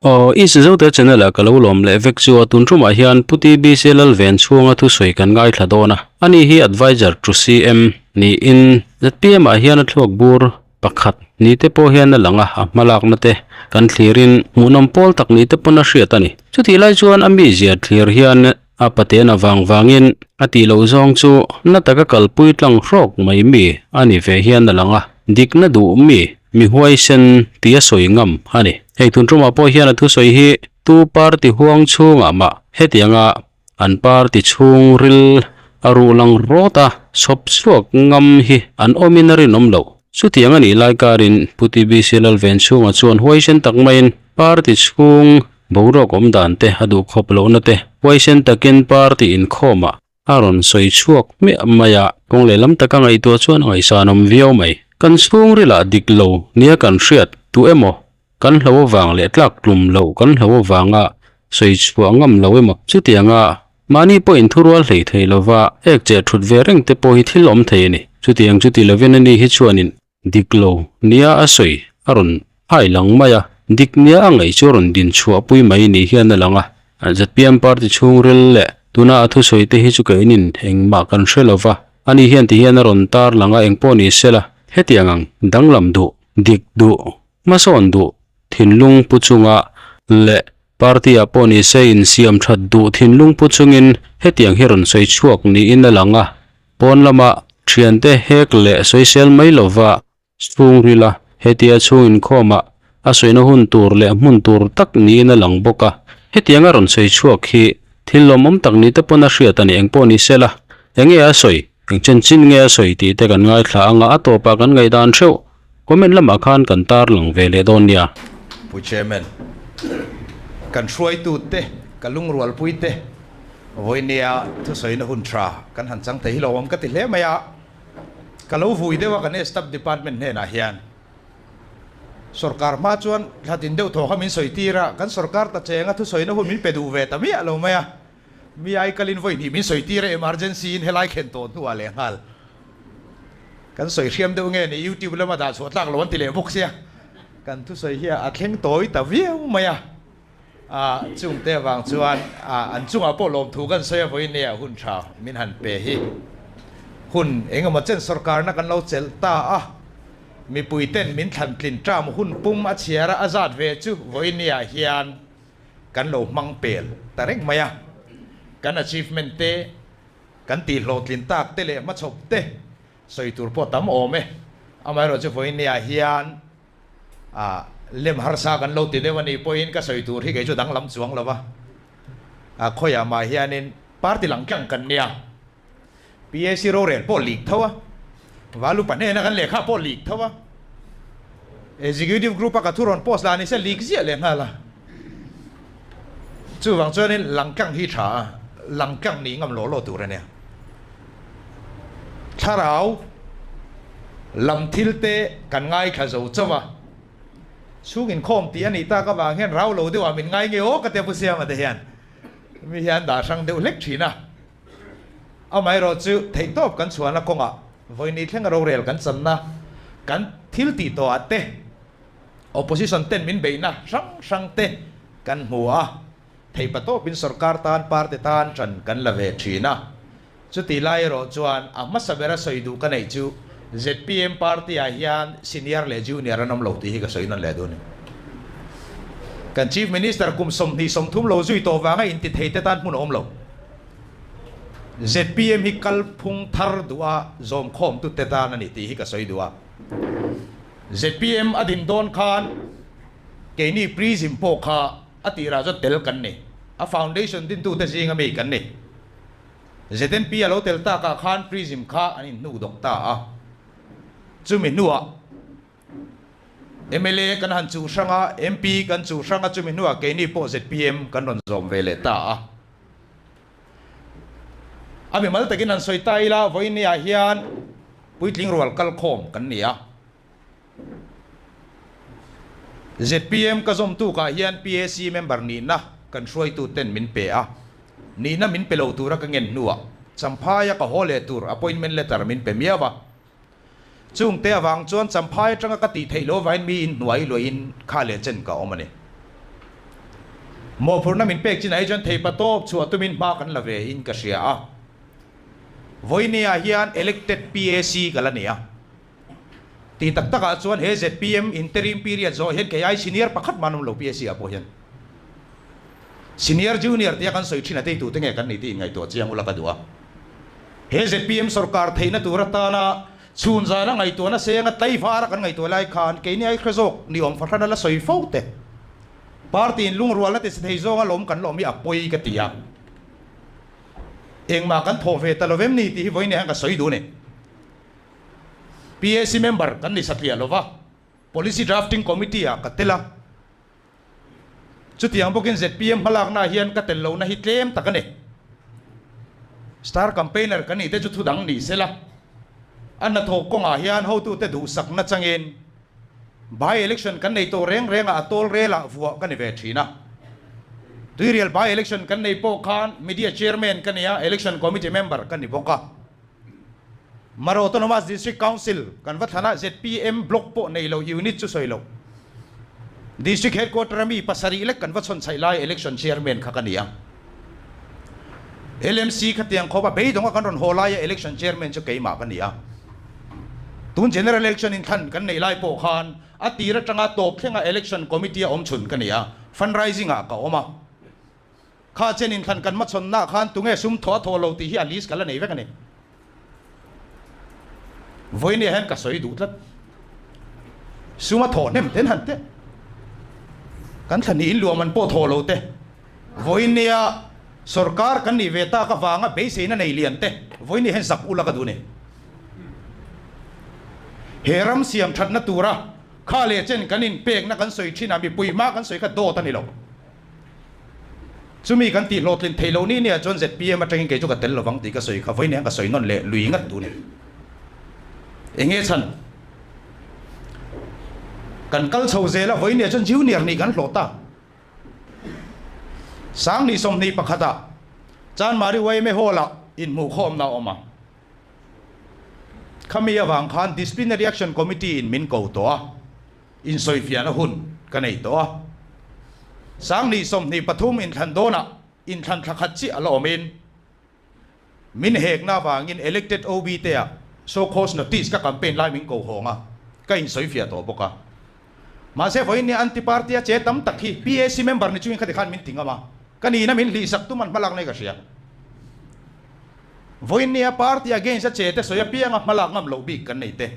Aw, i Sizote channel ah ka lo lawm leh vek chu a, tun tumah hian Pu TBC Lalven chhunga thusawi kan ngaithla dawn a, ani hi Adviser to CM niin zpm ah hian a thluak bur pakhat ni te pawh hian a lang a, a hmalakna te kan thlirin hmuhnawm pawl tak ni te pawn a hriat a ni. Chutih lai chuan a mizia thlir hian a paten avang vangin a tih loh zawng chu na taka kalpui tlang hrawk mai mi a ni ve hian a lang a, dikna duh mi, mi huaisen tih a sawi ngam a ni. Hei tun tumah pawh hian a thusawi hi tu party huang chhungah mah hetianga an party chhungril a ruh lang rawt a chhawp chhuak ngam hi an awmin a rinawm loh. Chutiang a nih lai karin Pu TBC Lalvenchhunga chuan huaisen tak maiin party chhung Boruak awm dan te a duh khawp lohna te huaisen takin party inkhawmah a rawn sawi chhuak hmiah mai a, kawng lehlam taka ngaihtuah chuan a ngaihsan awm viau mai. Kan chhungrilah dik lo nia kan hriat tu emaw kan hlo avang leh tlak tlum loh kan hlo avanga sawi chhuah ngam lo emaw chutianga mahni pawhin thurual hlei thei lova ek cheh thut ve reng te pawh hi thil awm thei a ni. Chutiang chu ti lovin ani hi chuanin Dik lo nia a sawi a rawn hai lang mai a, dik nia a ngaih chu a rawn din chhuahpui mai ni hian a lang a. Zpm party chhungril leh tuna a thusawi te hi chu keinin engmah kan hre lo va, ani hian ti hian a rawn tar lang a engpawh ni sela hetiang ang danglam duh, dik duh, hmasawn duh thinlung pu chunga leh party ah pawh ni se insiam that duh thinlung pu chungin hetiang hi rawn sawi chhuak niin a lang a. Pawn lama thiante hek leh sawisel mai lova chhungril a, hetia chhung inkhawmah a sawina hun tur leh hmun tur tak niin a lang bawk a. Hetianga rawn sawi chhuak hi thil lawmawm tak ni te pawn a hriat a ni engpawh ni sela, enge a sawi, eng chen chin nge a sawi tih te kan ngaithla anga a tawpah kan ngaihdan theuh comment lamah khan kan tarlang ve leh dawn nia. Pu Chairman, kan hruaitute, ka lungrualpuite, Vawinia thusawina hun tha kan han chang thei hi lo awm ka ti hle mai a, ka lo vui deuh a kan Staff Department hnenah hian sawrkar hma chuan thla tin deuh thaw kha min sawi tir a, kan sawrkar ta chenga thusawina hun min pe duh ve ta miah lo mai a, mi ai kalin vawi hnih min sawi tir a emergency in helai khen tawh hnuah leh nghal kan sawi hriam deuh nge ni YouTube lama dah chhuah tlak lo an ti leh bawk sia, kan thusawi hi a thleng tawi ta viau mai a. A chungte avang chuan an chungah pawh lawmthu kan sawi a, vawiin nia hun tha min han pe hi hun eng emaw chen sawrkarna kan lo chelh ta a, mipui ten min thlan tlin term hun pum a chhiar a, a zat ve chu vawiin nia hian kan lo hmang pel ta reng mai a, kan achievement te kan tih hlawhtlin tak te leh hmachhawp te sawi tur pawh tam awm e, amaherawhchu vawiin nia hian A lem harsa kan lo ti deuh a nih pawhin ka sawi tur hi kei chu danglam chuang lo va. A khawiah mah hianin party lang tlang kan nia. PAC rorel pawh leak tho a, Valupa hnena kan lehkha pawh leak tho a, Executive Group a ka thu rawn post lah ni se leak ziah leh nghal a. Chuvang chuanin lang tlang hi tha a, lang tlang nih ngam law law tur a nia. Thlarau lam thil te kan ngaithla zo chauh a, chhung inkhawm tih a nih tak avang hian rau lo deuhah min ngai nge aw ka tia Pu Siama te hian mi hian dah hrang deuh hlek thin a. Amaherawh chu theihtawp kan chhuahna kawngah vawini thlenga rorel kan channa kan thil tih tawhah te opposition ten min beihna hrang hrang te kan hmu a. Theipa tawpin sorkar tan party tan ṭan kan la ve ṭhin a. Chutih lai erawh chuan a hmasa bera sawi duh ka neih chu zpm party ah hian senior leh junior an awm lo tih hi ka sawi nawn leh duh a ni. Kan Chief Minister kum 23 lo zui tawh vanga inti thei te tan hmun a awm lo. Zpm hi kalphung thar duha zawmkhawm tute tan a ni tih hi ka sawi duh a. Zpm a din dawn khan keini prism pawh kha A tirah chuan tel kan ni. A foundation dintute zinga mi kan ni. ZNP a lo tel takah khan Prism kha an inhnu dawk ta a. Chumi hnuah mla kan han chuh hrang a, MP kan chuh hrang a, chumi hnuah keini pawh zpm kan rawn zawm ve leh ta a. A mimal takin han sawi ta ila, vawiinniah hian puitling rual kalkhawm kan ni a. Zpm ka zawm tukah hian PAC member nihna kan hruaitu ten min pe a, nihna min pe lo tura ka ngen hnuah Champhaia ka haw leh tur appointment letter min pe miau a. Chungte avang chuan Champhai atanga ka tih theih loh avain mi inhnuai luahin kha leh chen ka awm a ni. Mawhphurhna min pek chinah hi chuan theipatawp chhuah tumin hma kan la ve in ka hria a. Vawinia hian elected PAC ka la ni a. Tih tak takah chuan he zpm interim period zawh hian kei ai senior pakhat mah an awm lo PAC ah pawh hian. Senior junior tia kan sawi thin a teitu te nge kan nih tih inngaihtuah chiang ula ka duh a. He zpm sorkar theihna tur atana chhun zana ngaihtuahna senga tlaivara kan ngaihtuah lai khan keini ai hre zawk ni awm fahran a la sawi fo te. Party in lungrualna ti si thei zawnga lawm kan lawm hi a pawi ka ti a. Engmah kan thawh ve ta lo vem ni tih hi vawiin hian ka sawi duh a ni. PAC member kan ni satliah lo va, Policy Drafting Committee ah ka tel a. Chutiang bawkin zpm hmalaknaah hian ka tel lohna hi tlem tak a ni. Star campaigner kan nih te chu thudang ni sela, a hnathawk kawngah hian hotute duhsakna changin by-election kan nei tawh reng rengah a tawl relah vuah ka ni ve thin a. Tuirial by-election kan nei pawh khan media chairman ka ni a, election committee member ka ni bawk a. Mara Autonomous District Council kan va thlan a, zpm block pawh nei lo unit chu sawi lo. District Headquarter a mi pasarih lek kan va chhawn chhaih lai election chairman kha ka ni a. LMC khatiang khawp a beidawng a kan rawn haw lai a election chairman chu keimah ka ni a. Tun general election inthlan kan neih lai pawh khan a tir atanga tawp thlenga election committee a awm chhun ka ni a, fundraising ah ka awm a. Kha chen inthlan kan hmachhawnnaah khan tunge sum thaw a thaw lo tih hi a list ka la nei vek a ni. Vawinia hian ka sawi duh tlat. Sum a thaw hnem ten han teh. Kan thla hnih in luam an pawh thaw lo te. Vawinia sorkar kan nih ve tak avanga beiseina nei lian te vawinia hian zak ula ka duh a ni. He ram siam thatna tura kha leh chen kan inpekna kan sawi thin a mipui hma kan sawi kha dawt a ni lo. Chumi kan tih hlawhtlin theih loh ni nia chuan zpm atangin kei chu ka tel lovang tih ka sawi kha vawiin hian ka sawi nawn leh lui ngat duh ni. Enge chhan? Kan kal chho zel a vawiin nia chuan junior nih kan hlawh ta. Sangni 21 ah Chanmari yma Hall ah inhmuhkhawmna a awm a. Khami avang khan Disciplinary Action Committee in min ko tawh a. Insawifiahna hun ka nei tawh a, 2023 inthlan dawnah inthlan thla khat chiah a la awmin min hekna avangin elected OB te ah show cause notice ka campaign lai min ko hawng a, ka insawifiah tawh bawk a. Mahse vawiin nia anti party a che tam tak hi PAC member ni chungin khati khan min ti ngam a, ka nihna min hlihsak tum an hmalak nei ka hria. Vawiin nia party against a che te sawi apianga hmalak ngam loh bik kan nei te.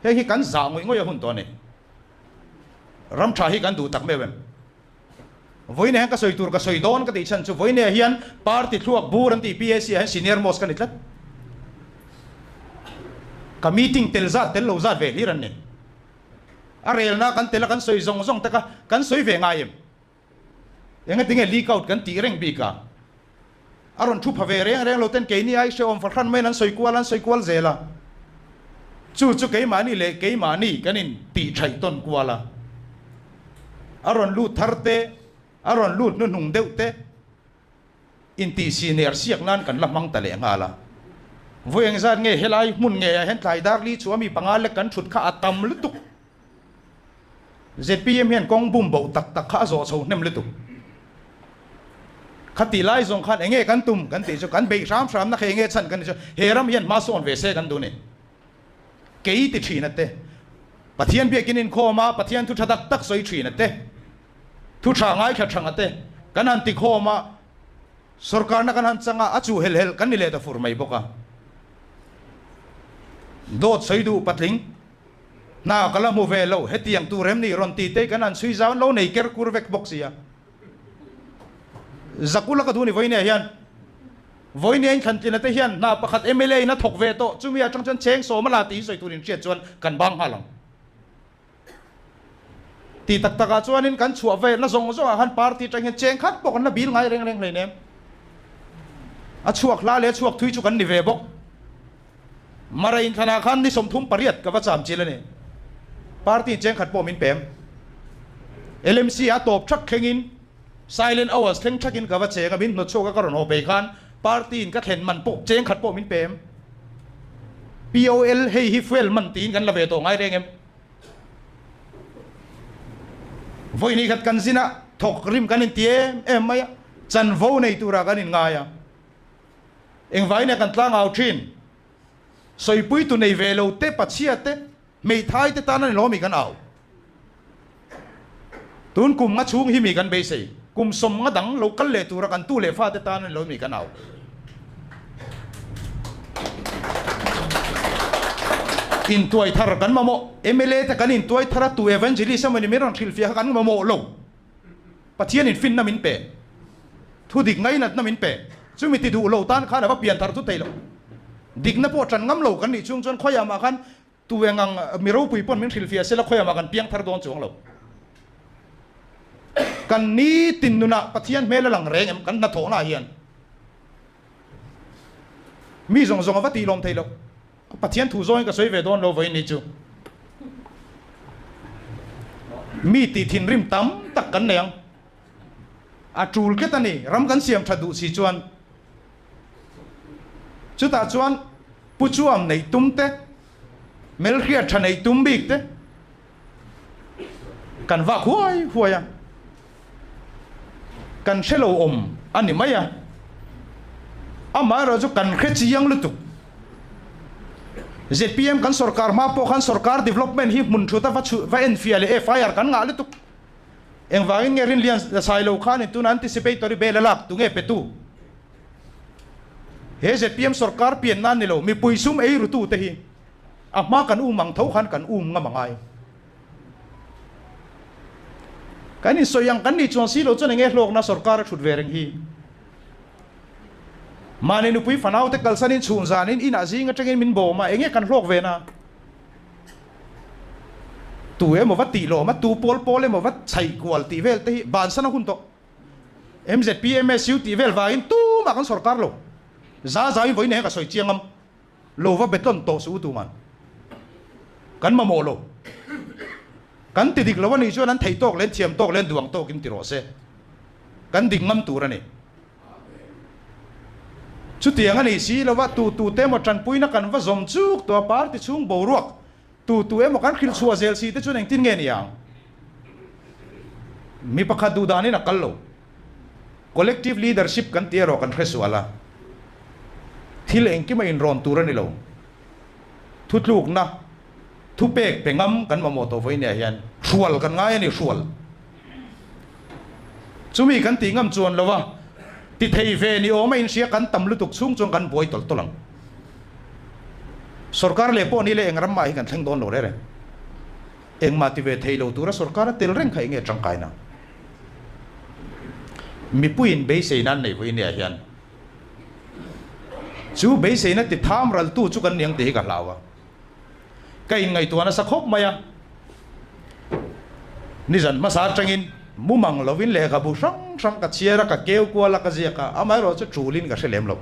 Heng hi kan zah ngawih ngawih a hun tawh a ni. Ram tha hi kan duh tak meuh em? Vawiinah hian ka sawi tur ka sawi dawn ka tih chhan chu vawiinah hian party thluak bur an tih PAC ah hian senior most ka ni tlat. Ka meeting tel zat tel lo zat ve hlir an ni. A relna kan tel a kan sawi zawng zawng tak a, kan sawi ve ngai em? Engatinge leak out kan tih reng bik a? A rawn thu pha ve reng reng lo ten keini ai hrehawm fahran maiin an sawi kual an sawi kual zel a. Chu chu keimahni leh keimahni kan in tih thaih tawn kual a. A rawn lut thar te, a rawn lut hnuhnung deuh te intih senior siak nan kan la hmang ta leh nghal a. Vawi engzat nge helai hmun ngeiah hian tlai dar li chu a mi panga lek kan thut kha a tam lutuk. Zpm hian kawng bum boh tak tak kha a zawh chho hnem lutuk. Khati lai zawng khan enge kan tum kan tih chu kan beih hram hram na kha enge chhan kan tih chu he ram hian hma sawn ve se kan duh ni. Kei ti thin a te. Pathian biakin inkhawm a Pathian thu tha tak tak sawi thin a te. Thu tha ngaithla thang a te. Kan han ti khawm a sorkarna kan han chang a a chu hel hel kan ni leh ta fur mai bawk a. Dawt sawi duh patling. Hna ka la hmu ve lo, hetiang tur em ni rawn ti te kan han chhui zau an lo nei ker kur vek bawk sia. Zakula ka duh ni vawinia hian vawinia in thlantlina te hian hna pakhat mla in a thawk ve tawh chumi atang chuan cheng sawm a la tih hi sawi tur in hriat chuan kan bang nghal ang. Ti tak takah chuanin kan chhuah ve na zawng zawngah khan party atang hian cheng khat pawh kan la bil ngai reng reng hleinem. A chhuak hla leh a chhuak thui chu kan ni ve bawk. Mara inthlanah khan ni 38 ka va cham chil a ni. Party cheng khat pawh min pem. LMC a tawp thak thlengin silent hours thleng thakin ka va cheng a, min hnawt chhuak a ka rawn haw phei khan party in ka thlen man pawh cheng khat pawh min pem. POL hei hi fuel man tiin kan la ve tawh ngai reng em? Vawi ni khat kan zin a. Thawk rim kan inti em em mai a, chanvo nei turah kan inngai a. Engvaiin nge kan tlangau thin? Sawipuitu nei ve lo te, pachhia te, hmeithai te tan a ni lawmi kan au. Tun kum nga chhung hi mi kan beisei. Kum sawm nga dang lo kal leh tura kan tu leh fate tan a ni lawmi kan au. Intuai thar kan mamawh. Mla te kan intuai thar a, tu evangelist emaw ni min rawn hrilhfiah kha kan mamawh lo. Pathian in finna min pe. Thu dik ngainatna min pe. Chumi ti duh lo tan khan a va pian thar chu thei lo. Dikna pawh tan ngam lo kan nih chhung chuan khawiah mah khan tu eng ang mi ropui pawn min hrilhfiah sela khawiah mah kan piang thar dawn chuang lo. Kan nitin nunah Pathian hmel a lang reng em kan hnathawhna ah hian. Mi zawng zawng a va tih lawm thei lo. Pathian thu zawngin ka sawi ve dawn lo vawiin ni chu. Mi tih thinrim tam tak kan nei ang. A tul tlat a ni, ram kan siam tha duh si chuan. Chutah chuan Pu Chuam neih tum te, Melhriat tha neih tum bik te kan vak huai huai a. Kan hre lo awm a ni mai a, amaherawh chu kan hre chiang lutuk. Zpm kan sorkar hma pawh khan sorkar development hi hmun thut a va chhuh va enfiah leh FIR kan ngah lutuk. Engvangin nge Rinlian Sailo khanin tuna anticipatory bail a lak tu nge petu? He zpm sorkar pian nan ni lo mipui sum ei rutu te hi a hma kan um ang tho khan kan um ngam a ngai. Kan insawi ang kan nih chuan si lo chuan enge hlawkna sorkar a thut ve reng hi. Mahni nupui fanau te kalsanin chhun zanin inah zing atangin min bawm a, enge kan hlawk ve na? Tu emaw va tih lawm a, tu pawl pawl emaw va chhaih kual tih vel te hi bansan a hun tawh. MZP, MSU tih vel vangin tumah kan sorkar lo. Za zauin vawiin eng ka sawi chiang am. Lo va betlawn tawh suh u tuman. Kan mamawh lo. Kan ti dik lo a nih chuan an thei tawk leh an thiam tawk leh an duang tawkin ti rawh se. Kan dik ngam tur a ni. Chutiang a nih si lova tu tu te emaw tanpuina kan va zawm chuk tawh a party chhung boruak tu tu emaw kan hrilh chhuah zel si te chuan engtin nge ni ang? Mi pakhat duh danin a kal lo. Collective leadership kan tih erawh kan hre sual a, thil engkim a inrawn tur a ni lo. Thutlukna, thupek pe ngam kan mamawh tawh vawinia hian hrual kan ngai a ni, hrual. Chumi kan tih ngam chuan lo a, ti thei ve ni awm a inhria kan tam lutuk chhung chuan kan buai tawlh tawlh ang. Sorkar leh pawh ni leh eng ram mah hi kan thleng dawn lo reng reng. Engmah ti ve thei lo tura sorkar a tel reng kha enge tangkaina? Mipuiin beiseina an neih vawiin ah hian chu beiseina ti tham raltu chu kan niang tih hi ka hlau a, ka inngaihtuah nasa khawp mai a. Nizan hmasa atangin mumang lovin lehkhabu hrang hrang ka chhiar a, ka keu kual a, ka ziak a, amaherawh chu tulin ka hre lem lo.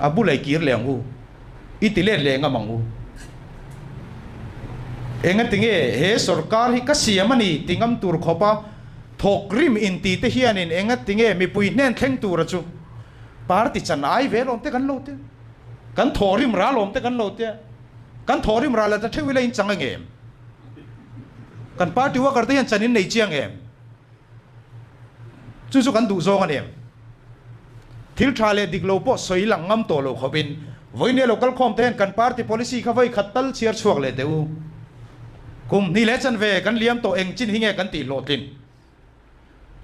A bulei kir leh ang u. I ti let leh ngam ang u. Engatinge he sorkar hi ka siam a ni ti ngam tur khawpa thawk rim inti te hianin engatinge mipui hnen thleng tura chu party chan ai ve lawm te kan lo tia, kan thawh rim ral awm te kan lo tia, kan thawh rim ral la ta theuh ila in chang angem? Kan party worker te hian chan in nei chiang em? Chu chu kan duh zawng a ni em? Thil tha leh dik lo pawh sawi lang ngam tawh lo khawpin vawinia lo kal khawm te hian kan party policy kha vawi khat tal chhiar chhuak leh teh u. Kum hnih leh chanve kan liam tawh eng chin hi nge kan tih hlawhtlin?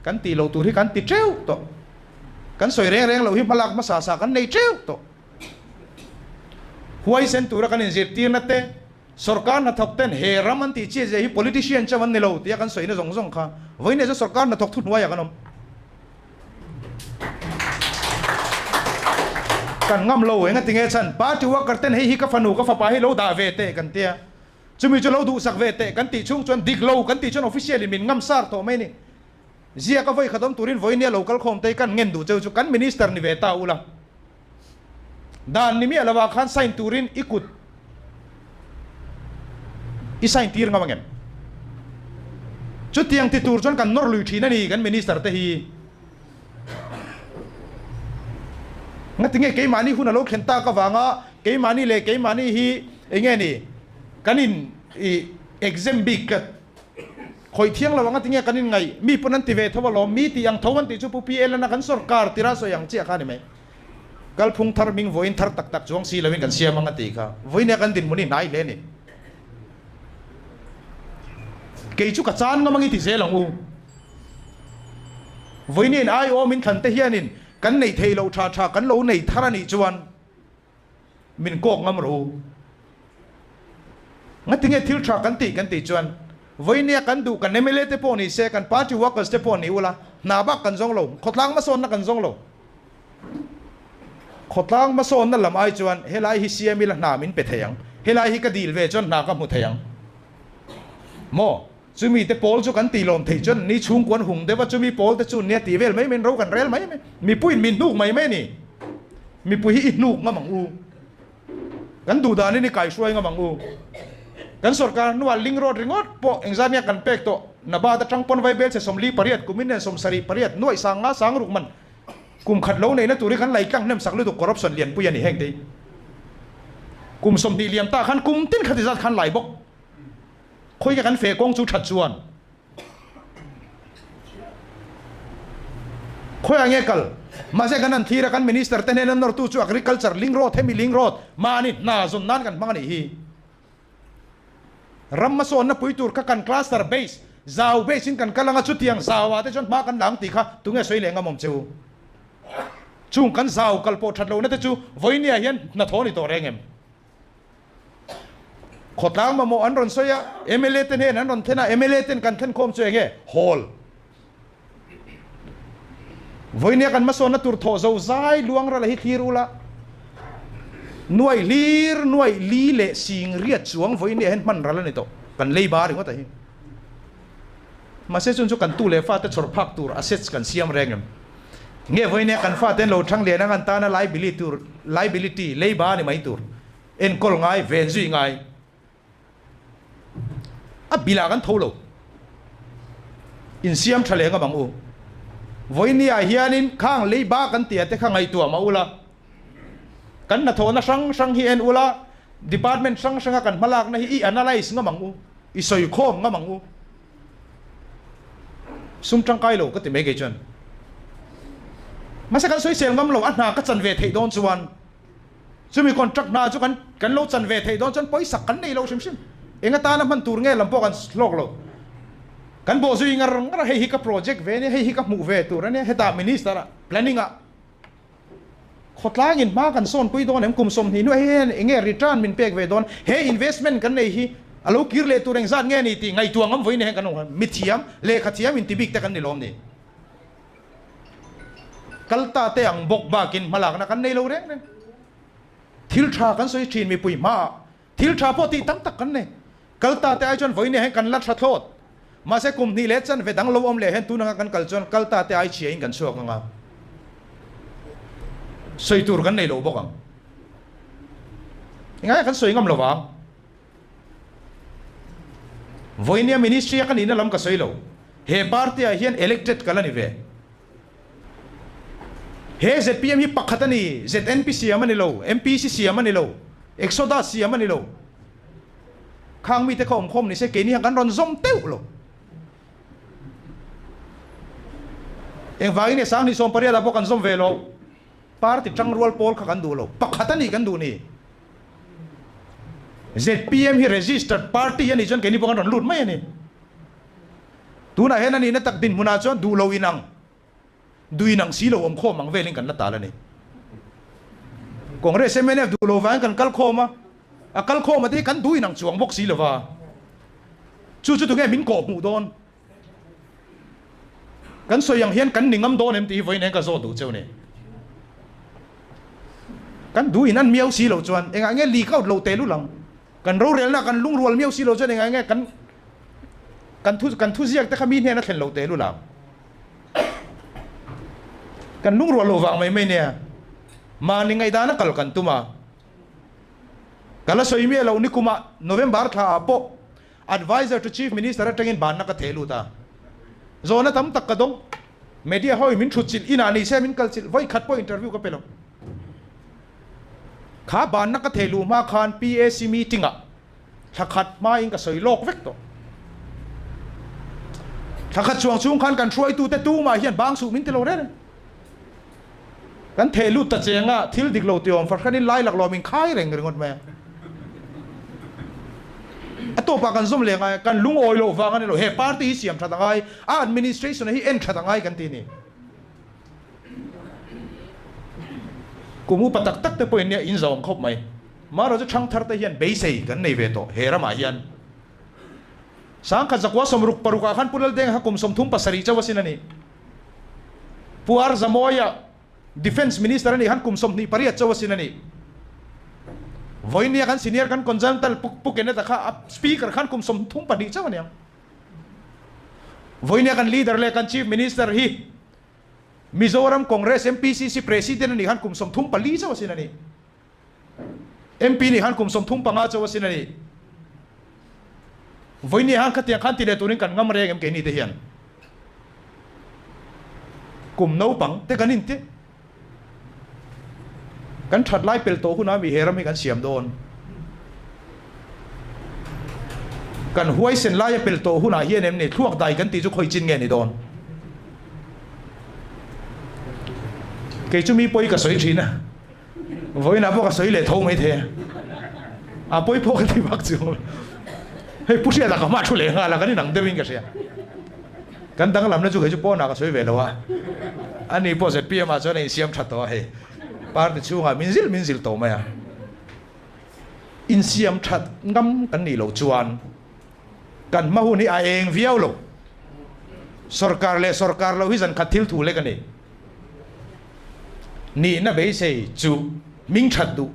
Kan tih loh tur hi kan ti teuh tawh. Kan sawi reng reng loh hi hmalak hmasa sa kan nei teuh tawh. Huaisen tura kan inzirtirna te, Sorkar hnathawk ten he ram an tih chiah zia hi politician chauh an ni lo tia kan sawina zawng zawng kha vawiin ah chuan sorkar hnathawk thuhnuaiah kan awm. Kan ngam lo eng a ti nge chhan party worker ten hei hi ka fanu ka fapa hi lo dah ve teh kan tia chumi chu lo duhsak ve teh kan tih chhung chuan dik lo kan tih chuan official in min ngam sar tawh mai ni. Ziak a vawi khat awm turin vawiin nia lo kal khawm te hi kan ngen duh cheu chu kan minister ni ve ta ula. Dan ni miah lovah khan sign turin i kut i sign tir ngam angem? Chutiang ti tur chuan kan nawr lui thin a ni kan minister te hi. Ngatinge keimahni hun a lo thlen tak avanga keimahni leh keimahni hi enge ni kan in i exempt bik tlat. Khawih thiang lo anga tinge kan inngaih? Mi pawn an ti ve tho alawm, mi tih ang tho an tih chu Pu PL an a kan sawrkar tira sawi ang chiah kha a ni mai. Kalphung thar hming vawiin thar tak tak chuang si loin kan siam ang a tih kha vawiin kan dinhmun hi hnai hle a ni. Kei chu ka chan ngam ang i ti zel ang u. Vawiin aiawm in thlan te hianin kan neih theih loh tha tha kan lo nei thar a nih chuan min kawk ngam rawh u. Ngatinge thil tha kan tih kan tih chuan vawinia kan duh kan mla te pawh ni se, kan party workers te pawh ni ula, hna bak kan zawng lo, khawtlang hmasawnna kan zawng lo. Khawtlang hmasawnna lam ai chuan helai hi siam ila hna min pe thei ang, helai hi ka dil ve chuan hna ka hmu thei ang maw? Chumi te pawl chu kan tih lawm thei chuan ni chhungkuan hung deuh a, chumi pawl te chu nia tih vel mai mai in ro kan rel mai mai, mipuiin min hnuk mai mai a ni. Mipui hi i hnuk ngam ang u, kan duh danin i kaihruai ngam ang u. Kan sorkar hnuah link road ringawt pawh engzat nge kan pek tawh, Nabad atang pawn Vaibel chhe 48 kumin nen 78 nuaih sang nga sang ruk man kum khat lo neihna tur hi kan lei tlang hnem sak lutuk corruption lianpui a ni heng te hi. Kum 20 liam ta khan kum tin khati zat khan lai bawk. Khawika kan feh kawng chu that chuan khawiah nge kal? Mahse kan han thlir a, kan minister te hnena nawrtu chu agriculture link road hemi link road mahni hna zawn nan kan hmang a nih hi. Ram hmasawnna pui tur kha kan cluster base, zau base in kan kal anga chutiang zau ah te chuan hma kan la ang tih kha tunge sawi leh ngam awm che u? Chung kan zau kal pawh that lohna te chu vawinia hian hnathawh a ni tawh reng em? Khawtlang mamawh an rawn sawi a, mla te hnen an rawn thlen a, mla ten kan thlen khawm chu enge? Hall. Vawinia kan hmasawnna tur thawh zo zai luang ral hi thlir ula, nuai hlir nuai li leh sing riat chuang vawinia hian hman ral a ni tawh, kan lei ba ringawt a hi. Mahse chun chu kan tu leh fate chhawr phak tur assets kan siam reng em? Nge vawinia kan fate an lo thang lian ang an tana liability tur, liability, lei ba a ni mai tur, enkawl ngai, ven zui ngai. A bilah kan tho lo. Insiam tha leh ngam ang u. Vawinia hianin khang lei ba kan tia te kha ngaihtuah mah ula, kan hnathawhna hrang hrang hi en ula, department hrang hranga kan hmalakna hi i analyse ngam ang u, i sawikhawm ngam ang u. Sum tangkai lo ka ti mai kei chuan. Mahse kan sawisel ngam lo, a hna ka chan ve theih dawn chuan chumi contract hna chu kan kan lo chan ve theih dawn chuan pawisak kan nei lo hrim hrim. Eng atana hman tur nge lam pawh kan hlawk lo. Kan bawh zui ngar ngar a, hei hi ka project ve ania, hei hi ka hmuh ve tur ania, hetah minister ah planning ah Khawtlangin hma kan sawnpui dawn em? Kum 20 hnuah hian eng nge return min pek ve dawn? He investment kan nei hi a lo kir leh tur engzat nge ni tih ngaihtuah ngam vawiin hian kan awm. Mithiam, lehkha thiam inti bik te kan ni lawm ni. Kal ta te ang bawk bakin hmalakna kan nei lo reng reng. Thil tha kan sawi thin mipui hmaah Thil tha pawh tih tam tak kan nei. Kal ta te ai chuan vawiin hian kan la tha thlawt. Mahse kum hnih leh chanve dang lo awm leh hian tun anga kan kal chuan kal ta te ai chhia in kan chhuak anga sawi tur kan nei lo bawk ang. Engah nge kan sawi ngam lo vang? Vawiin ministry a ka nihna lam ka sawi lo. He party ah hian elected ka la ni ve. He zpm hi pakhat a ni, ZNP siam a ni lo, MPC siam a ni lo, Exodus siam a ni lo. Khang mite kha awmkhawm ni se keini hian kan rawn zawm teuh lo. Engvangin nge 2018 ah pawh kan zawm ve lo? Party tangrual pawl kha kan duh lo, pakhat a ni kan duh ni. Zpm hi registered party a nih chuan keini pawh kan rawn lut mai a ni. Tunah hian a nihna tak dinhmunah chuan duh lo inang, duh inang si lo awm khawm ang velin kan la tal a ni. Congress mnf duh lo vangin kan kal khawm a, a kal khawm a te hi kan duh inang chuang bawk si lova, chu chu tunge min kawh hmuh dawn? Kan sawi ang hian kan ni ngam dawn em tih hi vawiin eng ka zawt duh cheu ni. Kan duh in an miau si lo chuan engah nge leak out lo teh lul ang? Kan rorelna kan lungrual miau si lo chuan engah nge kan kan thu kan thuziak te kha mi hnen a thlen lo teh lul ang. Kan lungrual lo vang mai mai nia. Mahni ngaihdan a kal kan tum a. Ka la sawi miah lo nikumah November thla ah pawh Adviser to Chief Minister atangin banna ka theh lut a. Zawhna tam tak ka dawng. Media ho in min thut chilh inah ni se min kal chilh vawi khat pawh interview ka pe lo. Kha banna ka theh luh hma khan PAC meeting ah thla khat hma in ka sawi lawk vek tawh. Thla khat chuang chhung khan kan hruaitute tumah hian bang suh min ti lo reng reng. Kan theh lut ta cheng a, thil dik lo tiawm fahranin lai lak lawm in khai reng ringawt mai a. A tawpah kan zawm leh ngai a, kan lungawi loh vang a ni lo, he party hi siam that a ngai, a administration hi en that a ngai kan ti a ni. Kum upa tak tak te pawhin nia in zawm khawp mai. Marawh chu thangthar te hian beisei kan nei ve tawh he ramah hian. Sangkhat zakua 66 ah khan Pu Laldenga kha kum 37 chauh asin a ni. Pu R Zamawia Defence Minister a nih khan kum 28 chauh asin a ni. Vawinia kan senior kan consultant Pu Kenneth-a kha a Speaker khan kum 32 chauh a ni ang. Vawinia kan leader leh kan Chief Minister hi Mizoram Congress MPCC President a nih khan kum 34 chauh asin a ni. MP nih khan kum 35 chauh asin a ni. Vawinia khan khatiang khan ti leh turin kan ngam reng em keini te hian. Kum naupang te kan inti. Kan that lai pel tawh hunah mi he ram hi kan siam dawn. Kan huaisen laia pel tawh hunah hian em ni thluak dai kan tih chu khawi chin nge ni dawn. Kei chu mi pawi ka sawi thin a, vawiinah pawh ka sawi leh tho mai thei a, a pawi pawh ka ti vak chuang lo. Hei Pu Hriata ka hma thu leh nghal a, kan inang deuhin ka hria. Kan danglamna chu kei chu pawnah ka sawi ve lo a, ani pawh zpm ah chuan a insiam tha tawh a hei, party chhungah min zil min zil tawh mai a, insiam that ngam kan nih loh chuan kan hma hun hi a eng viau lo, sorkar leh sorkar loh hi zan khat thil thu lek a ni, nihna beisei chu hming that duh.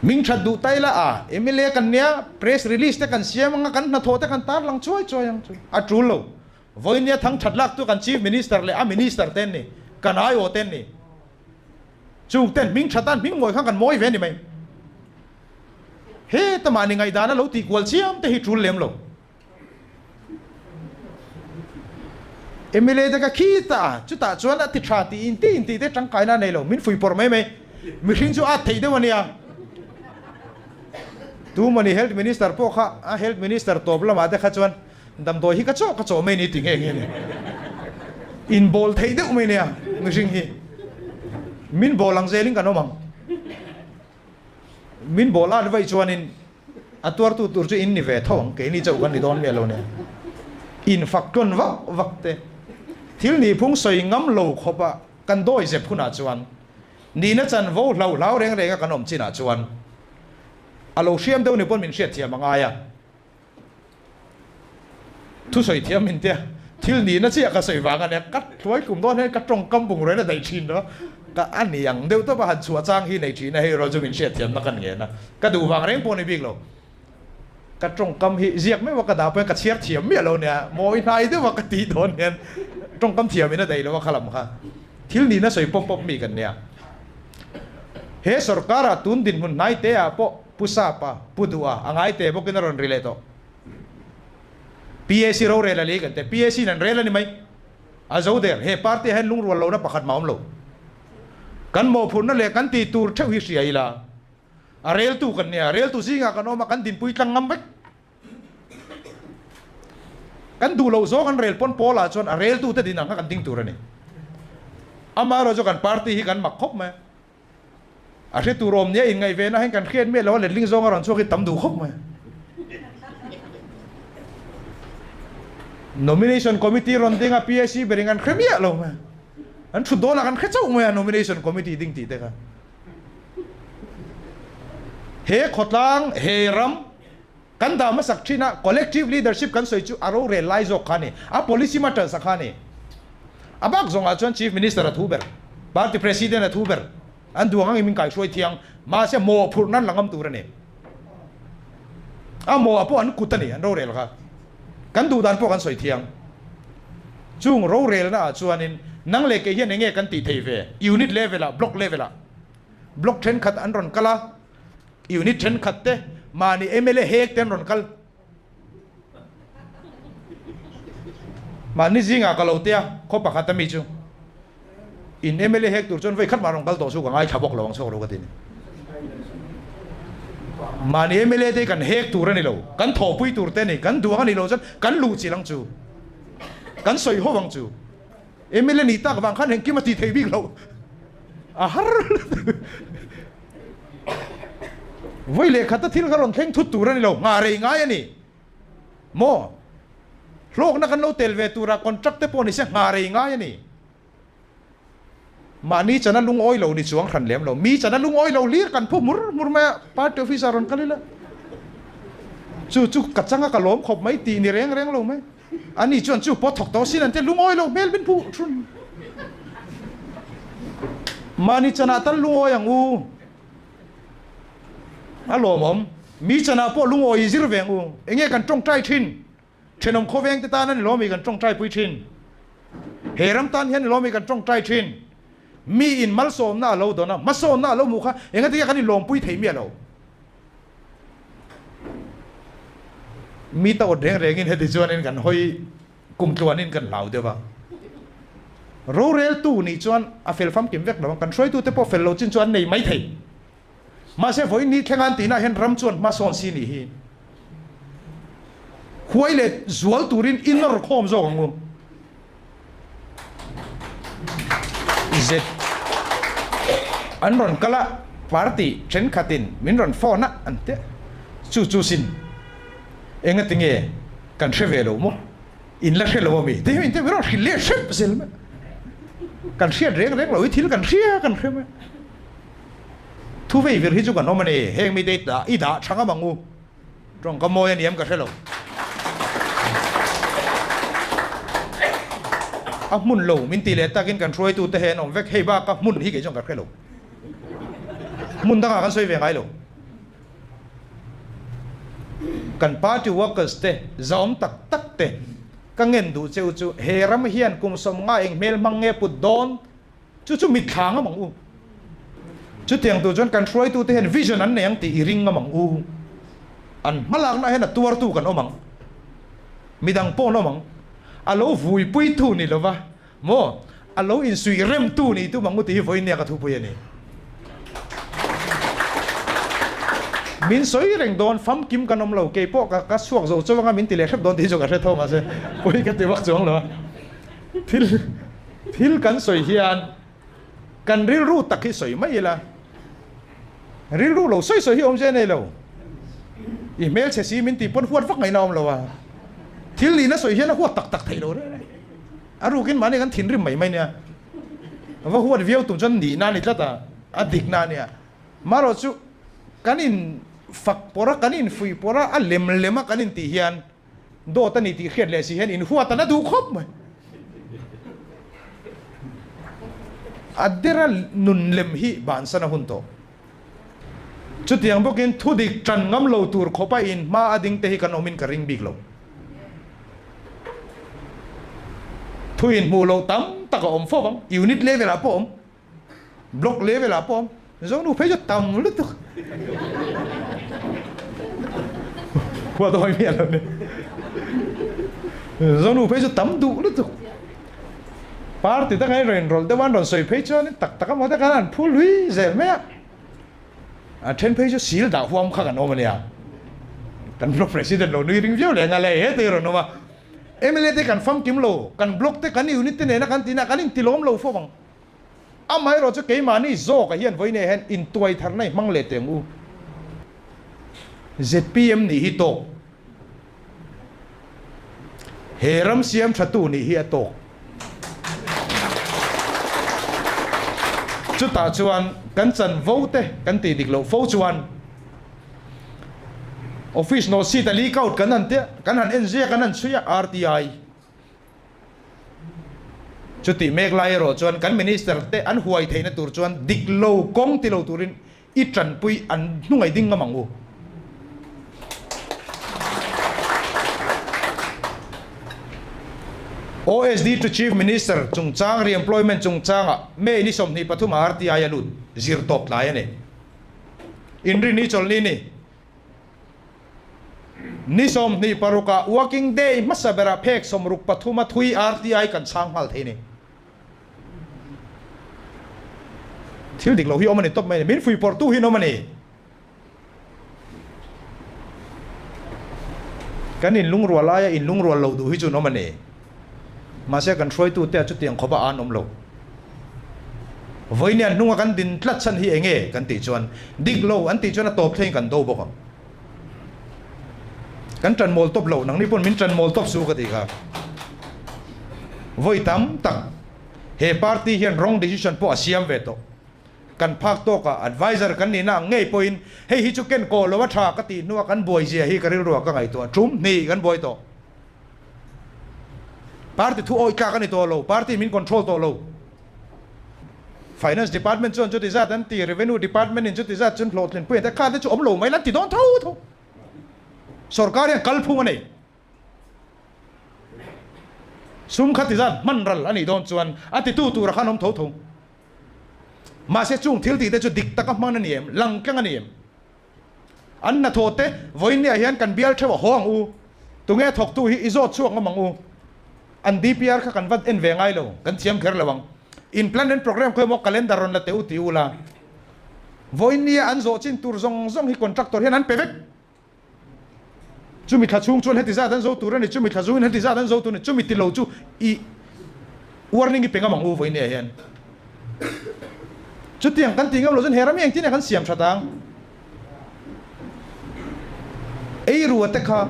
Ming that duh tai la a, mla kan nia, press release te kan siam anga kan hnathawh te kan tarlang chuai chuai ang chu. A tul lo. Vawinia thang that lak tu kan Chief Minister leh a Minister te an ni, kan aiawh te an ni. Chung ten hming that an hming mawi khan kan mawi ve a ni mai. Heta mahni ngaihdana lo tih kual chiam te hi tul lem lo. Mla te ka khi ta a, chutah chuan a ti tha tih in tih in tih te tangkaina a nei lo, min fui pawrh mai mai. Mihring chu at theih deuh a nia. Tu mawni Health Minister pawh kha a Health Minister tawp lamah te kha chuan damdawi hi ka chawh ka chawh mai ni ti nghe nghe ni. In bawl theih deuh mai nia mihring hi. Min bawl ang zelin kan awm ang. Min bawl at vaih chuanin A tuartu tur chu in ni ve tho ang, keini chauh kan ni dawn miah lo nen. Infak tlawn vak vak te, thil nihphung sawi ngam lo khawpa kan dawi zep hunah chuan, nihna chanvo hlau hlau reng renga kan awm chinah chuan a lo hriam deuh ni pawn min hriatthiam a ngai a. Thusawi thiam min tia, thil nihna chiah ka sawi vang a nia, ka hluai kum dawn hian ka tawngkam bungrel a daih thin lo, ka a ni ang deuh tawp a han chhuah chang hi nei thin a, hei erawh chu min hriatthiamna ka ngen a, ka duh vang reng pawh ni bik lo, ka tawngkam hi ziak meuh a ka dah pawhin ka chhiar thiam miah lo nia, mawi hnai deuh a ka tih dawn hian tawngkam thiam in a daih lo a khalam kha, thil nihna sawi pawp pawp mi kan nia. He sorkar ah tun dinhmun hnai te ah pawh Pu Sapa, Pu Duha a ngai te bawkin a rawn ri leh tawh. PAC rorel a lei kan te, PAC in an rel a ni mai. A zo der, he party ah hian lungrual lohna pakhat mah a awm lo. Kan mawhphurhna leh kan tih tur theuh hi hria ila, a reltu kan nia, reltu zingah kan awm a, kan dinpui tlang ngam vek. Kan duh loh zawng an rel pawn pawlah chuan a reltute din ang kha kan ding tur a ni. Amaherawhchu kan party hi kan mak khawp mai a. A hre tur awm nia inngaih ve na hian kan hriat miah lo a letling zawng a rawn chhuak hi tam duh khawp mai. Nomination committee rawn ding a PAC ber in kan hre miah lo mai. An thut dawn ah kan hre chauh mai a nomination committee ding tih te kha. He khawtlang, he ram kan dah hmasak thin a collective leadership kan sawi chu a rorel lai zawk kha a ni, a policy matters a kha a ni. A bak zawngah chuan Chief Minister a thu ber, Party President a thu ber, an duang angin min kaihruai thiang, mahse mawhphurh nan la ngam tur a ni. A mawh ah pawh an kut a ni, an rorel kha. Kan duh dan pawh kan sawi thiang. Chung rorelna ah chuanin nang leh kei hian enge kan tih thei ve, unit level ah, block level ah, block thenkhat an rawn kal a, Unit thenkhat te mahni mla hek te an rawn kal. Mahni zingah ka lo tia khaw pakhat ami chu in mla hek tur chuan vei khat mah rawn kal tawh chu ka ngaithla bawk lo ang chhuak lo ka ti ni. Mahni mla te hi kan hek tur a ni lo, kan thawhpui tur te a ni, kan duh ang a ni lo chuan kan luh chilh ang chu, kan sawi ho ang chu. Mla nih tak vang khan engkim a tih theih bik loh a har vawi leh khata thil kha rawn thleng thut tur a ni lo, nghah rei ngai a ni maw? Hlawkna kan lo tel ve tura contract te pawh ni se nghah rei ngai a ni. Mahni chana lungawi lo ni chuang hran lem lo. Mi chana lungawi lo hlir kan phu hmur hmur mai a, party office ah rawn kal ila. Chu chu ka changa ka lawm khawp mai tih ni reng reng lo mai. Ani chuan chu pawh thawk tawh sin an tia lungawi lo hmel min phu thun. Mahni chanah tal lungawi ang u. A lawmawm. Mi chanah pawh lungawi i zir ve ang u. Enge kan tawngtai thin? Thenawm khawveng te tan a ni lawmi kan tawngtai pui thin. He ram tan hian ni lawmi kan tawngtai thin. Mi in malsawmna a lo dawn a, hmasawnna a lo hmuh kha engati nge kan inlawmpui thei miah lo. Mi ta awt reng rengin heti chuanin kan hawi kum tluanin kan hlau deuh a. Roreltu nih chuan a fel famkim vek lo ang, kan hruaitute pawh fel lo chin chu an nei mai thei. Mahse vawiin ni thleng an tihna hian ram chuan hmasawn si nih hi huai leh zual turin i nawr khawm zawk ang u. Zet an rawn kal a, party thenkhatin min rawn phone a an ti a, chu chu sin engati nge kan hre ve lo maw? In la hre lo a mi? Ti hian min rawn hrilh leh hrep zel mai. Kan hriat reng reng lo hi thil kan hria kan hre mai. Thu vei vir hi chu kan awm a ni, heng mite i dah i dah tha ngam ang u. Tawngka mawi a ni em ka hre lo. A hmun lo min tih leh takin kan hruaitute he an awm vek, hei baka hmun hi kei chuan ka hre lo. Hmun dangah kan sawi ve ngai lo. Kan party workers te zahawm tak tak te ka ngen duh cheu chu he ram hian kum sawmnga eng hmel hmang nge put dawn Chu chu mitthla ngam ang u. Chutiang tur chuan kan hruaitute hian vision an nei ang tih i ring ngam ang u. An hmalakna hian a tuartu kan awm ang. Midang pawh an awm ang. A lo vuipuitu ni lova maw, a lo insuih remtu ni tum ang u tih hi vawinia ka thupui a ni. Min sawi reng dawn, famkim kan awm lo, keipawh ka ka chhuak zo chauh anga min ti leh hrep dawn tih hi chu ka hre tho mahse pawi ka ti vak chuang lo a. Thil. Thil kan sawi hian kan rilru tak hi sawi mai ila, rilru lo sawi sawi hi awmzia nei lo. I hmelchhe si min tih pawn huat vak ngaihna awm lo a, thil nihna sawi hian a huat tak tak theih lo reng reng. A rukin mahni kan thinrim mai mai nia, va huat viau tum chuan nihna a ni tlat a, a dikna a nia. Marawh chu kan in fak pawrh a, kan in fuih pawrh a, a lem lem a kan intih hian Dawt a ni tih hriat leh si hian in huat an a duh khawp mai. A dera nun lem hi bansan a hun tawh. Chutiang bawkin thudik tan ngam lo tur khawpa in hma a ding te hi kan awmin ka ring bik lo. Thu in hmuh loh tam tak a awm fo vang, unit level ah pawh a awm. Block level ah pawh awm Zonu phei chu tam lutuk Khua dawi miah lo ni Zonu phei chu tam duh lutuk Party dang an rawn rawlh deuh a an rawn sawi phei chuan tak tak a maw te khan an phul hlui zel mai a A then phei chu sil dah huam kha kan awm a nia Kan block president lo nui ring viau leh nghal e he te hi rawn awm a Mla te kan famkim lo, kan block te kan unit te nena kan tina kan intilawm lo fo ang. Amaherawh chu keimahni zawkah hian vawiinah hian intuai tharna i hmang leh teh ang u. Zpm nih hi tawk. He ram siam thatu nih hi a tawk. Chutah chuan kan chanvo te kan tih dik loh fo chuan Office nawh seat a leak out kan han tia, kan han en zia kan han chhui a, RTI. Chutih mek lai erawh chuan kan Minister te an huai theihna tur chuan dik lo kawng ti lo turin i tanpui an hnungaih ding ngam ang u. OSD to Chief Minister chungchang re-employment chungchangah May ni 23 ah RTI a lut zir tawp tlai a ni. Inrini chawlhni ni ni 26 ah working day hmasa berah phek 63 a thui RTI kan chhang nghal thei ni. Thil dik lo hi awm a ni tawp mai a ni. Min fuihpawrhtu hi an awm a ni. Kan inlungrual aia inlungrual loh duh hi chu an awm a ni. Mahse kan hruaitute ah chutiang khawpa an awm lo. Vawiin an hnunga kan din tlat chhan hi enge kan tih chuan dik lo an tih chuan a tawp thleng kan do bawk ang. Kan tan mawl tawp lo, nangni pawn min tan mawl tawp su ka tih kha. Vawi tam tak he party hian wrong decision pawh a siam ve tawh. Kan phak tawkah adviser kan nihna ang ngei pawhin hei hi chu ken kawh lo a tha ka tih hnua kan buai zia hi ka rilruah ka ngaihtuah tum hnih kan buai tawh. Party thu awih tlak a ni tawh lo, party min control tawh lo. Finance department chuan chuti zat an ti, revenue department in chuti zat chuan hlawhtlinpui an ti, kha te chu awm lo mai la an ti dawn tho tho. Sorkar hian kalphung a nei. Sum kha ti zat hman ral a nih dawn chuan a titu tura khan awm tho tho. Mahse chung thil tih te chu dik taka hman a ni em, lang tlang a ni em? An hnathawh te vawiinniah hian kan bial theuh a haw ang u. Tunge thawktu hi i zawt chhuak ngam ang u. An DPR kha kan va en ve ngai lo, kan thiam kher lo ang. In plan and program khawi maw calendar rawn la teh u ti u la. Vawiinnia an zawh chin tur zawng zawng hi contractor hian an pe vek. Chumi thla chhung chuan heti zat an zo tur a ni, chumi thla zungin heti zat an zo tur a ni, chumi ti lo chu i warning i pe ngam ang u vawiinniah hian. Chutiang kan tih ngam lo chuan he ram hi engtin nge kan siam that ang? Ei rua te kha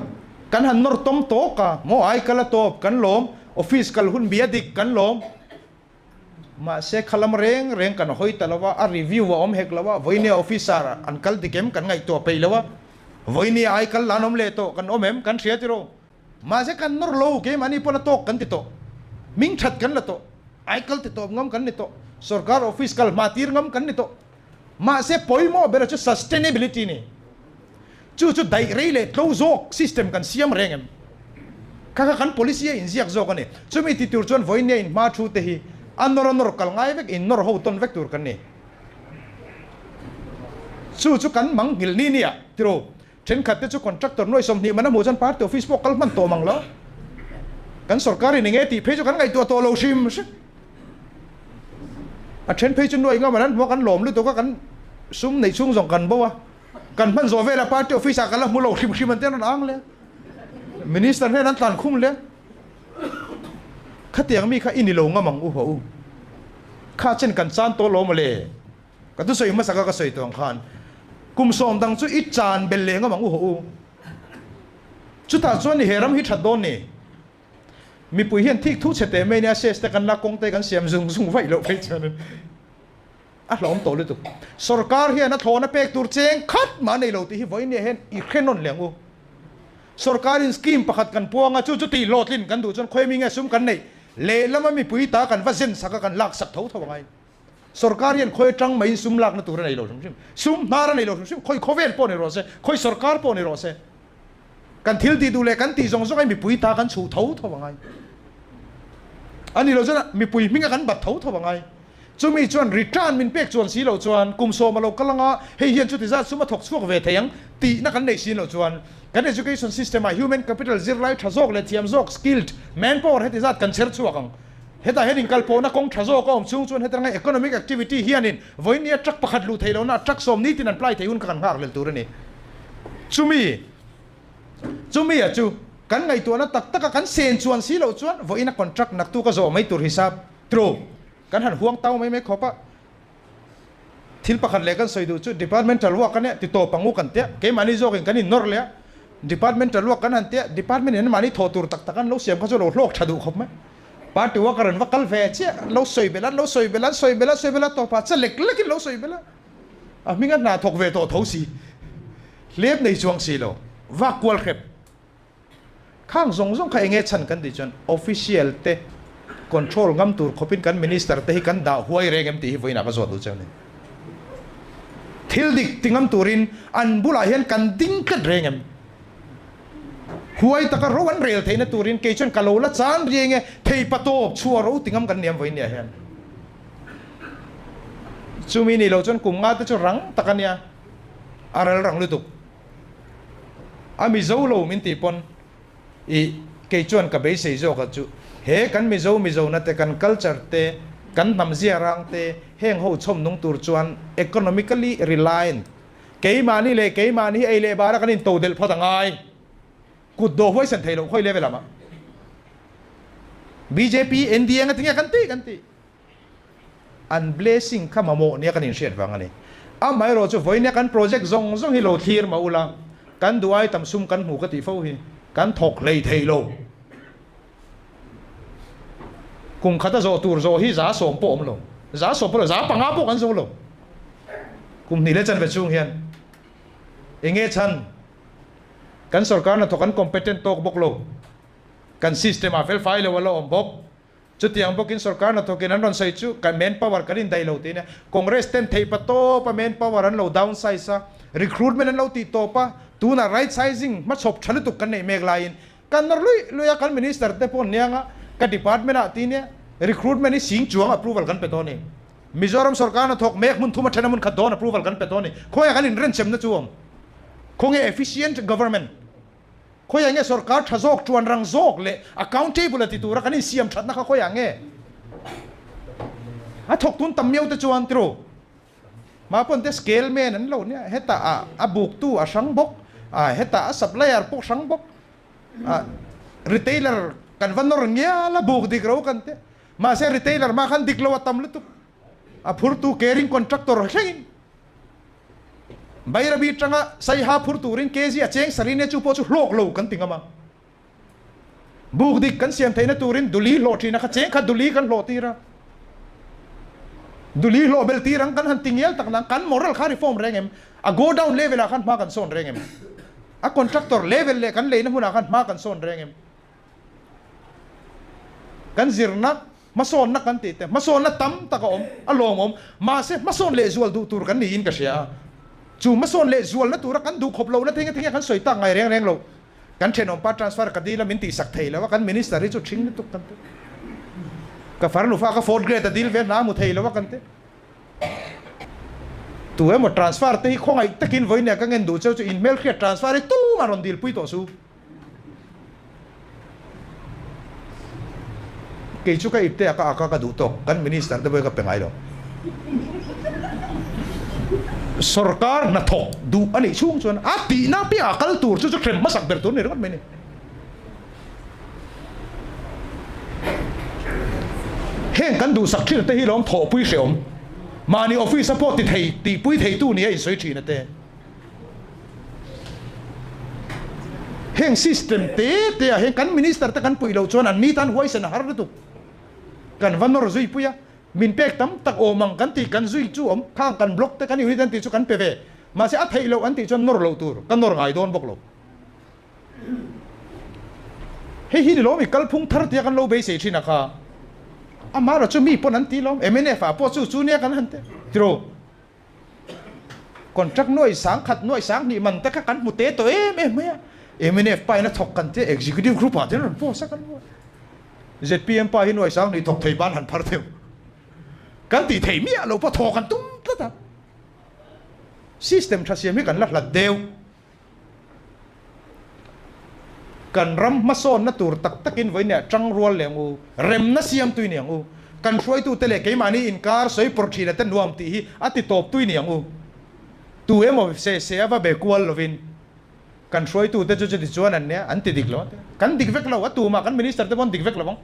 kan han nawr tawm tawk a, maw ai kal a tawp kan lawm, office kal hun bia dik kan lawm. Mahse khalam reng reng kan hawi ta lo a, a review a awm hek lo a, vawinia officer an kal dik em kan ngaihtuah peih lo a, vawinia ai kal la an awm leh tawh kan awm em kan hria tiraw? Mahse kan nawr lo, keimahni pawn a tawk kan ti tawh, hming that kan la tawh, ai kal ti tawp ngam kan ni tawh, sorkar office kal hma tir ngam kan ni tawh. Mahse pawimawh ber chu sustainability ni. Chu chu daih rei leh tlo zawk system kan siam reng em? Kha kha kan policy a inziak zawk a ni. Chumi ti tur chuan vawinia in hma thu te hi a nawr a nawr kal ngai vek, in nawr ho tawn vek tur kan ni. Chu chu kan mang nghilh ni nia tiraw? Thenkhat te chu contractor nuai 20 man a hmuh chuan party office pawh kal hman tawh mang lo. Kan sorkar in enge tih phei chu kan ngaihtuah tawh lo hrim hrim. A then phei chu nuai ngam an an hmuh a kan lawm lutuk a kan sum neih chhung zawng kan bo a. Kan hman zawh velah party office ah kan la hmu lo hrim hrim an ti an rawn ang le. Minister hnen an tlan khum le. Khatiang mi kha i ni lo ngam ang u haw u. Kha chen kan chan tawh lo mawle. Ka thusawi hmasa kha ka sawi tawh ang khan kum sawm dang chu i chan bel leh ngam ang u haw u. Chutah chuan ni he ram hi that dawn ni. Mipui hian thik thu chhe teh mai nia ses te kan la kawng te kan siam zung zung vaih loh phei chuan a hlawm tawh lutuk. Sorkar hian a thlawhna pek tur cheng khat mah nei lo tih hi vawiin nia hian i hre nawn leh ang u. Sorkarin scheme pakhat kan puang a, chu chu tih hlawhtlin kan duh chuan khawi mi nge sum kan neih lehlama mipui ta kan va zen sak a kan lak sak tho tho a ngai. Sorkar hian khawi atang maiin sum lakna tur a nei lo hrim hrim. Sum hnar a nei lo hrim hrim. Khawi khawvel pawh ni rawh se, khawi sorkar pawh ni rawh se. Kan thil tih duh leh kan tih zawng zawng hi mipui ta kan chhuh tho tho a ngai. A ni lo chuan mipui hminga kan bat tho tho a ngai. Chumi chuan return min pek chuan si lo chuan kum sawm a lo kal anga hei hian chuti zat sum a thawk chhuak ve thei ang tihna kan neih si lo chuan kan education system ah human capital zirlai tha zawk leh thiam zawk skilled manpower heti zat kan chher chhuak ang. Hetah hian inkalpawhna kawng tha zawk a awm chhung chuan hetlanga economic activity hianin vawinia truck pakhat luh theih lohna truck sawm nitin an ply theih hun kha kan nghak lel tur a ni. Chumi chumi a chu kan ngaihtuahna tak taka kan sen chuan si loh chuan vawiina contract naktuk a zawh mai tur hisap true kan han huang tau mai mai khawp a. Thil pakhat leh kan sawi duh chu departmental work a nia ti tawp ang u kan tia, keimahni zawkin kan innawr leh a, departmental work kan han tia, department in anmahni thawh tur tak tak an lo siam kha chu lo hlawk tha duh khawp mai. Party worker an va kal ve chiah, an lo sawi belh a, an lo sawi belh a, an sawi belh a, an sawi belh a, tawpah che lek lekin lo sawi belh a, a hminga hna thawk ve tawh tho si, hlep nei chuang si lo, vak kual hrep. Khang zawng zawng kha enge chhan kan tih chuan official te control ngam tur khawpin kan minister te hi kan dah huai reng em tih hi vawiinah ka zawt duh cheu ni. Thil dik ti ngam turin an bulah hian kan ding tlat reng em? Huai taka ro an rel theihna turin kei chuan ka lo la chan riai nge thei pa tawp chhuah ro ti ngam kan ni am vawiin nia hian. Chumi ni lo chuan kum nga te chu rang tak a nia, a ral rang lutuk. A Mizo lo min tih pawn i kei chuan ka beisei zawk a chu he kan Mizo Mizona te kan culture te kan hnam zia rang te heng ho chhawm nung tur chuan economically reliant keimahni leh keimahni hi ei leh bara kan in to delh phawt a ngai. Kut dawh huaisen thei loh khawi level ah mah bjp NDA nga tinge kan tih kan tih an blessing kha mamawh nia kan inhriat vang a ni. Amaherawh chu vawinia kan project zawng zawng hi lo thlir mah ula kan duh ai tam sum kan hmu ka tih fo hi kan thawk hlei thei lo. Kum khata zawh tur zawh hi 10% pawh awm lo, 10% pawh lo, 5% pawh kan zo lo. Kum hnih leh chanve chhung hian enge chhan? Kan sorkar hnathawk an competent tawk bawk lo. Kan system ah felfai lo a la awm bawk. Chutiang bawkin sorkar hnathawkin an rawn sawi chu kan manpower kan indaih lo tih nia. Congress ten theih pa tawp a manpower an lo downsize a, recruitment an lo tih tawp a, tunah right sizing hmachhawp tha lutuk kan neih mek laiin kan nawr luih luih a, kan minister te pawh niang a, ka department ah tih nia recruitment hi sing chuang approval kan pe tawh a ni. Mizoram sorkar hnathawk mek hmun thum a then a hmun khat dawn approval kan pe tawh a ni. Khawiah kan inrenchemna chu awm? Khawnge efficient government? Khawiah nge sorkar tha zawk, tuan rang zawk leh accountable a ti tura kan insiam thatna kha khawiah nge? A thawk tun tam miau te chuan tiraw? Mapawn te scale man an lo nia, hetah a a buktu a hrang bawk, a hetah a supplier pawh hrang bawk, a retailer kan va nawr ngial a buk dik ro kan te. Mahse retailer mah khan dik lo a tam lutuk, a phurtu caring contractor thlengin. Bairabi tanga Saiha phur turin kg a cheng sarine chu pawh chu hlawk lo kan ti ngam a. Buk dik kan siam theihna turin duli hlawh thin a kha cheng kha duli kan hlawh tir a. Duli hlawh bel tir ang kan han ti ngial tak nang kan moral kha reform reng em? A go down level ah khan hma kan sawn reng em? A contractor level leh kan leina hmunah khan hma kan sawn reng em? Kan zirna Hmasawnna kan tih te, hmasawnna tam tak a awm, a lawmawm. Mahse, hmasawn leh zual duh tur kan niin ka hria a. Chu hmasawn leh zualna tura kan duh khawp lohna thing a thing a kan sawi tak ngai reng reng lo. Kan thenawmpa transfer ka dil a, min tihsak thei lo a, kan minister hi chu ṭhing lutuk kan ti. Ka farnu fa ka fourth grade a dil ve hna a hmu thei lo a kan ti. Tu emaw transfer te hi khawngaih takin vawiin ka ngen duh cheu chu inhmelhriat transfer hi tumah rawn dilpui tawh su. Kei chu ka ipte a ka ak a ka duh tawk, kan minister te pawh hi ka pe ngai lo. Sorkar hnathawk duh a nih chhung chuan a tihna piahah kal tur chu chu hrem hmasak ber tur a ni ringawt mai a ni. Heng kan duhsak thin te hi lawm thawhpui hrehawm, mahni office a pawh ti thei tihpui theitu nia insawi thin a te. Heng system te te ah hian kan minister te kan puih loh chuan an ni tan huaisen a har lutuk. Kan va nawr zui pui a, min pek tam tak awm ang kan tih kan zui chu awm, khang kan block te kan unit an tih chu kan pe ve. Mahse a theih loh an tih chuan nawr loh tur, ka nawr ngai dawn bawk lo. Hei hi ni lawm i kalphung thar tia kan lo beisei thin a kha. Amah erawh chu mi pawn an ti lawm, mnf ah pawh chu chu nia kan han ti tiraw. Contract nuai sang khat nuai sang hnih man te kha kan hmu te tawh em em mai a. Mnf pa in a thawk kan tia executive group ah te an rawn post a kan hmu a. Zpm pa hi nuai sang hnih thawk thei ban han phar theuh. Kan tih theih miah lo pawh thawk an tum tlat a. System tha siam hi kan la hlat deuh. Kan ram hmasawnna tur tak takin vawiinah tangrual leh ang u, remna siam tui ni ang u, kan hruaitute leh keimahni inkar sawi pawr thina te nuam tih hi a ti tawp tui ni ang u. Tu emaw se se a va be kual lovin kan hruaitute chu chuti chuan an nia, an ti dik lo a ti. Kan dik vek lo, a tumah kan minister te pawh an dik vek lo ang.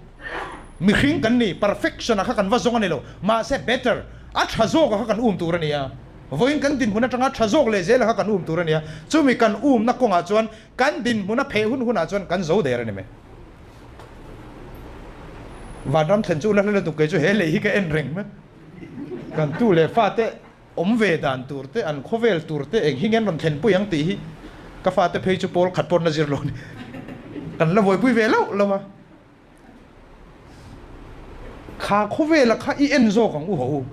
Mihring kan ni, perfection a kha kan va zawng a ni lo, mahse better, a tha zawk a kha kan um tur a ni a. Vawiin kan dinhmun atanga tha zawk leh zel a kha kan um tur a ni a, chumi kan umna kawngah chuan kan dinhmun a pheh hun hunah chuan kan zo der a ni mai. Vanram thlen chu la hla lutuk kei chu he lei hi ka en reng mai. Kan tu leh fate awm ve dan tur te, an khawvel tur te eng hi nge an rawn thlenpui ang tih hi ka fate phei chu pawl khat pawh na zir lo a ni. Kan la buaipui ve loh lo a. Kha khawvela kha i en zawk ang u ho u.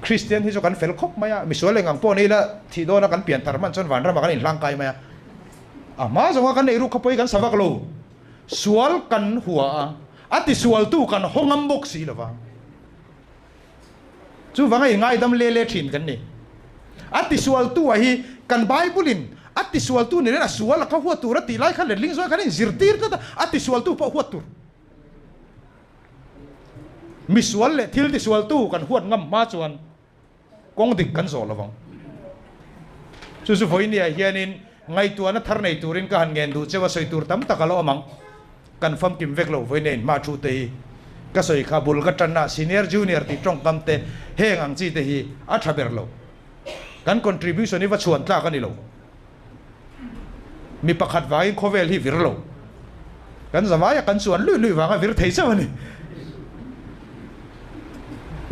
Kristian hi chu kan fel khawp mai a, misual eng ang pawh ni ila thih dawna kan pian tar hman chuan vanramah kan inhlangkai mai a. A hma zawnga kan neih ruk kha pawh hi kan sa vak lo. Sual kan hua a, a tisualtu kan haw ngam bawk si lova. Chuvanga i ngaidam le le thin kan ni. A tisualtu a hi kan Bible in a tisualtu ni nen a sual a kha huat tur a tih lai kha letling zawng khan a inzirtir tlat a, a tisualtu pawh huat tur. Misual leh thil tisualtu kan huat ngam hma chuan kawng dik kan zawh lovang. Chu chu vawinia hianin. Ngaihtuahna thar nei turin ka han ngen duh cheu a sawi tur tam tak a la awm ang. Kan famkim vek lo vawiin in hma thu te hi ka sawi kha bul ka tan a, senior junior tih tawngkam te heng ang chi te hi a tha ber lo. Kan contribution hi va chhuan tlak a ni lo. Mi pakhat vangin khawvel hi vir lo. Kan zavaia kan chuan luih luih vanga vir thei chauh a ni.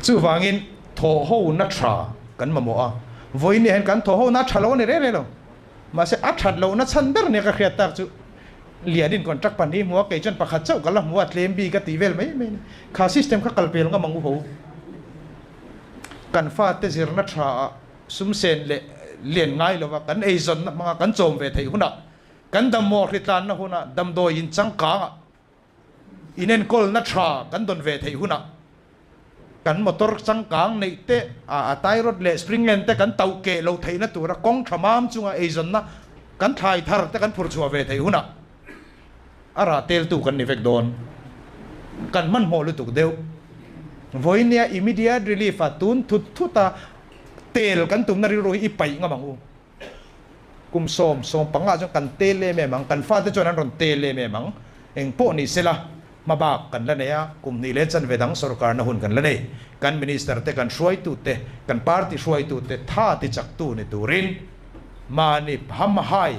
Chuvangin thawhho na tha kan mamawh a, vawiin hian kan thawhho na tha lo a ni reng reng lo. Mahse a that lohna chhan ber nia ka hriat tak chu Lianin contract pahnih hmu a, kei chuan pakhat chauh ka la hmu a, tlem bik a tih vel mai mai a ni. Kha system kha kal pel ngam ang u ho. Kan fate zirna tha ah sum sen leh lian ngai lova kan eizawnna hmanga kan chawm ve theih hunah, kan dammaw hritlanna hunah damdawi in changkangah Inenkawlna tha kan dawn ve theih hunah kan motor changkang neih te, a tie rod leh spring len te kan tauh keh lo theihna tura kawng tha mam chunga eizawnna kan thlai thar te kan phur chhuah ve theih hunah a rah teltu kan ni vek dawn. Kan hmanhmawh lutuk deuh. Vawinia immediate relief a tun thut thut a tel kan tumna rilru hi i paih ngam ang u. Kum sawm, 15 chuan kan tel em em ang, kan fate chuan an rawn tel em em ang. Eng pawh ni sela, hmabak kan la nei a, kum hnih leh chanve dang sorkarna hun kan la nei. Kan minister te, kan hruaitu te, kan party hruaitu te tha ti chaktu ni turin mahni hamhai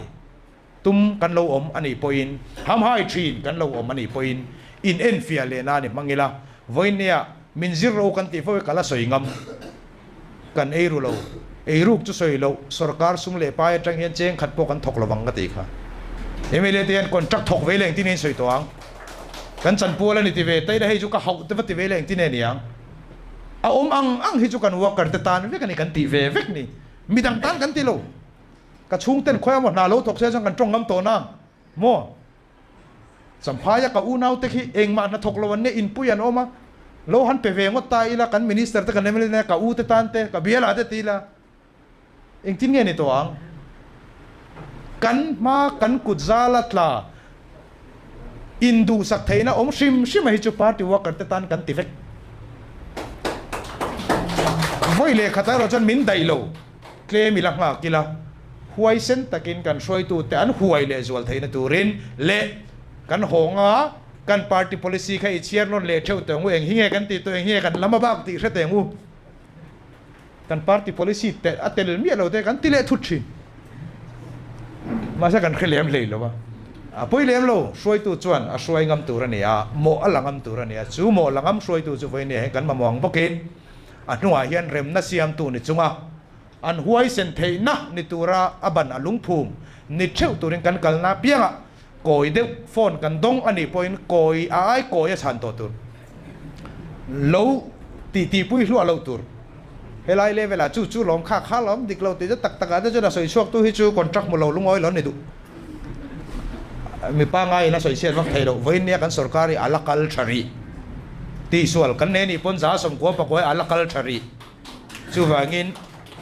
tum kan lo awm a nih pawhin, hamhai thin kan lo awm a nih pawhin in enfiah leh nan i hmang ila, vawinia min zir ro kan tih fo hi ka la sawi ngam. Kan ei ru lo. Ei ruk chu sawi loh, sorkar sum leh pai atang hian cheng khat pawh kan thawk lovang ka tih kha. MLA te hian contract thawk ve leh engtin nge in sawi tawh ang? Kan chanpual a ni ti ve ta ila hei chu ka hauh te va ti ve leh engtin nge ni ang? A awm ang ang hi chu kan worker te tan vek a ni kan tih ve vek ni. Midang tan kan ti lo. Ka chhungten khawi emaw hna lo thawk se chuan kan tawng ngam tawh nang maw? Champhaia ka unaute khi engmah hna thawk lo an nia inpui an awm a, lo han pe ve ngawt ta ila kan minister te kan mla te ka u te tan te ka biala te ti ila engtin nge ni tawh ang? Kan hma kan kut zala tla induhsak theihna awm hrim hrim a hi chu party worker te tan kan ti vek. Vawi leh khat erawh chuan min daih lo. Tlem ila nghak ila, huaisen takin kan hruaitute an huai leh zual theihna turin leh kan hawng a, kan party policy kha i chhiar nawn leh theuh teh ang u, eng hi nge kan tih tawh, eng hi nge kan lam a bak tih hre teh ang u. Kan party policy te a tel miah lo te kan ti leh thut thin. Mahse kan hre lem hlei lo a, a pawi lem lo, hruaitu chuan a hruai ngam tur a ni a, mawh a la ngam tur a ni a, chu mawh la ngam hruaitu chu vawiin hian kan mamawh ang bawkin, A hnungah hian remna siamtu ni chunga an huaisen theihna ni tura a ban a lungphum ni theuh turin kan kalna apiangah kawi deuh phone kan dawng a nih pawhin kawi a ai kawi a chhan tawh tur lo tih tihpui hluah loh tur. Helai level ah chu chu lawm kha kha lawm dik lo tih chu tak tak ah te chuan a sawi chhuak tu hi chu contract hmu lo lungawi lo a ni duh. Mi pangaiin a sawi chhiat vak thei loh. Vawiin nia kan sorkar hi a la kal tha rih. Tihsual kan nei nih pawn 190 pakuai a la kal tha rih. Chuvangin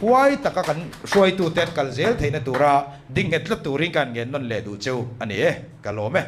huai taka kan hruaitute an kal zel theihna tura ding nghet tlat turin ka han ngen nawn leh duh cheu a ni e. Ka lawm e.